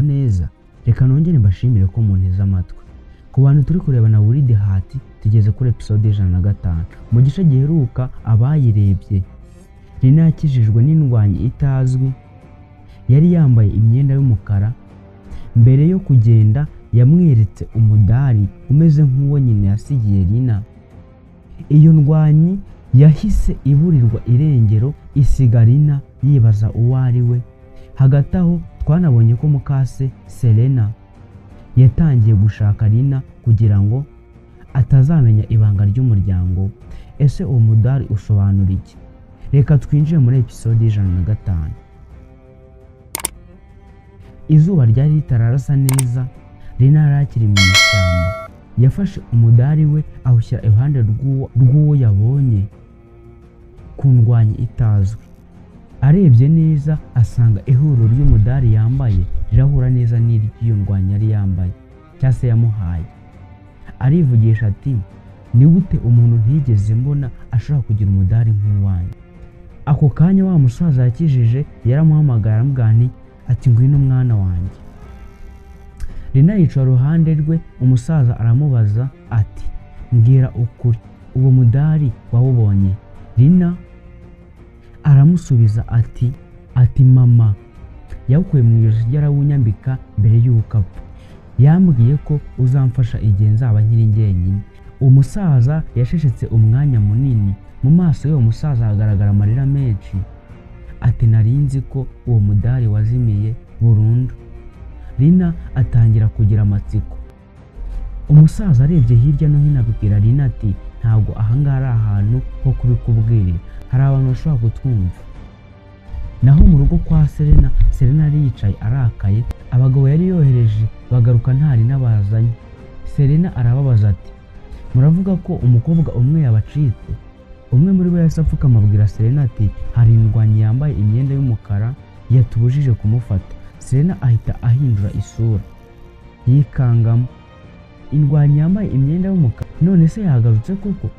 Neza, reka nongere mbashimire ko munteze amatwi. Ku bantu turi kurebana Wild Heart, tugeze kuri episode 105. Mu gice giheruka abayirebye, Lina yakijijwe n'indwanyi itazwi yari yambaye imyenda y'umukara. Mbere yo kugenda yamweretse umudari umeze nk'uwo nyina yasigiye Lina. Iyo ndwanyi yahise iburirwa irengero, isiga Lina yibaza uwo ari we. Hagati aho twanabonye ko mukase Serena yatangiye gushaka Lina kugira ngo atazamenya ibanga ry'umuryango. Ese uwo mudari usobanura iki? Reka twinjire muri episode 105. Izuba ryari ritararasa neza, Lina yari akiri mu ishyamba. Yafashe umudari we awushyira iruhande rw'uwo yabonye ku ndwanyi itazwi. Arebye neza asanga ihuriro ry'umudari yambaye rirahura neza n'iry'iyo ndwanyi yari yambaye cyangwa se yamuhaye. Arivugisha ati: "Ni gute umuntu ntigeze mbona ashobora kugira umudari nk'uwanjye?" Ako kanya wa musaza yakijije yaramuhamagaye, aramubwira ati: "Ngwino mwana wanjye." Lina yicara iruhande rwe. Umusaza aramubaza ati: "Mbwira ukuri, uwo mudari wawubonye?" Lina aramusubiza ati: "Mama yawukuye mu ijosi rye arawunyambika mbere y'uko apfa. Yambwiye ko uzamfasha igihe nzaba nkiri njyenyine." Umusaza yasheshetse umwanya munini. Mu maso y'uwo musaza hagaragara amarira menshi. Ati: "Nari nzi ko uwo mudari wazimiye burundu." Lina atangira kugira amatsiko. Umusaza arebye hirya no hino abwira Lina ati: "Ntabwo ahangaha ari ahantu ho kubikubwirira, hari abantu bashobora kutwumva." Naho mu rugo kwa Serena, Serena yari yicaye arakaye. Abagabo yari yohereje bagaruka nta Lina bazanye. Serena arababaza ati: "Muravuga ko umukobwa umwe yabacitse?" Umwe muri bo yahise apfukama abwira Serena ati: "Hari indwanyi yambaye imyenda y'umukara yatubujije kumufata." Serena ahita ahindura isura, yikangamo. Indwanyi yambaye imyenda y'umukara, none se yagarutse koko?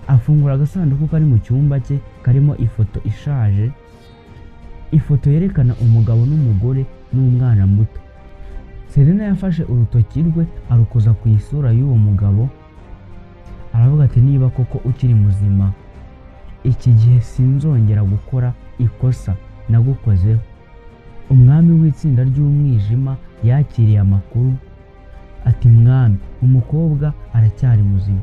Afungura agasanduku kari mu cyumba cye karimo ifoto ishaje, ifoto yerekana umugabo n'umugore n'umwana muto. Serena yafashe urutoki rwe arukoza ku isura y'uwo mugabo, aravuga ati: "Niba koko ukiri muzima, iki gihe sinzongera gukora ikosa nagukozeho." Umwami w'itsinda ry'umwijima yakiriye amakuru ati: "Mwami, umukobwa aracyari muzima."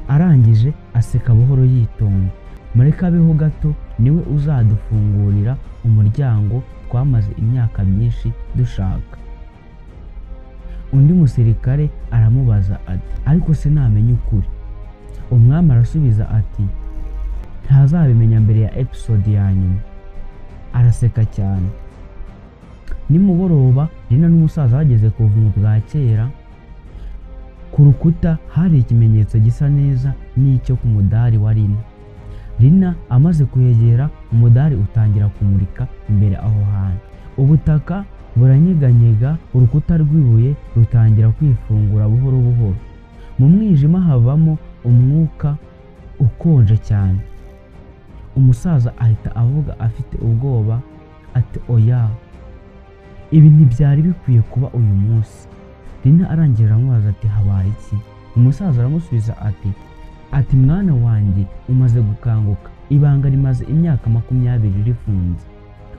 Arangije aseka buhoro yitonda: "Mureke abeho gato, niwe uzadufungurira umuryango twamaze imyaka myinshi dushaka." Undi musirikare aramubaza ati: "Ariko se namenya ukuri?" Umwami arasubiza ati: "Ntazabimenya mbere ya episode ya nyuma." Araseka cyane. Nimugoroba Lina n'umusaza bageze ku buvumo bwa kera. Ku rukuta hari ikimenyetso gisa neza n'icyo ku mudari wa Lina. Lina amaze kuyegera, umudari utangira kumurika imbere aho hantu. Ubutaka buranyeganyega, urukuta rw'ibuye rutangira kwifungura buhoro buhoro. Mu mwijima havamo umwuka ukonje cyane. Umusaza ahita avuga afite ubwoba ati: "Oya, ibi ntibyari bikwiye kuba uyu munsi." Lina arangije aramubaza ati: "Habaye iki?" Umusaza aramusubiza ati: "Mwana wanjye, umaze gukanguka. Ibanga rimaze imyaka 20 rifunze."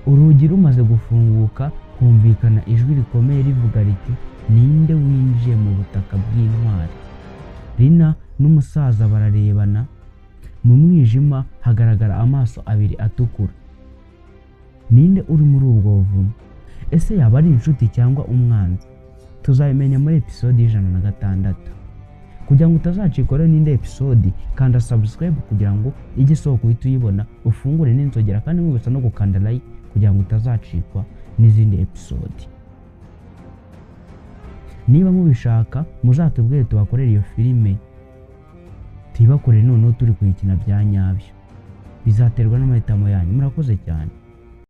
Urugi rumaze gufunguka humvikana ijwi rikomeye rivuga riti: "Ninde winjiye mu butaka bw'intwari?" Lina n'umusaza bararebana. Mu mwijima hagaragara amaso abiri atukura. Ninde uri muri ubwo buvumo? Ese yaba ari inshuti cyangwa umwanzi? Tuzabimenya muri episode 106. Kugira ngo utazacikwa rero n'indi episode, kanda subscribe kugira ngo ijye isohoka uhite uyibona, ufungure n'inzogera, kandi mwibutsa no gukanda like kugira ngo utazacikwa n'izindi episode. Niba mubishaka muzatubwire tubakorere iyo filime, tuyibakorere noneho turi kuyikina bya nyabyo. Bizaterwa n'amahitamo yanyu. Murakoze cyane.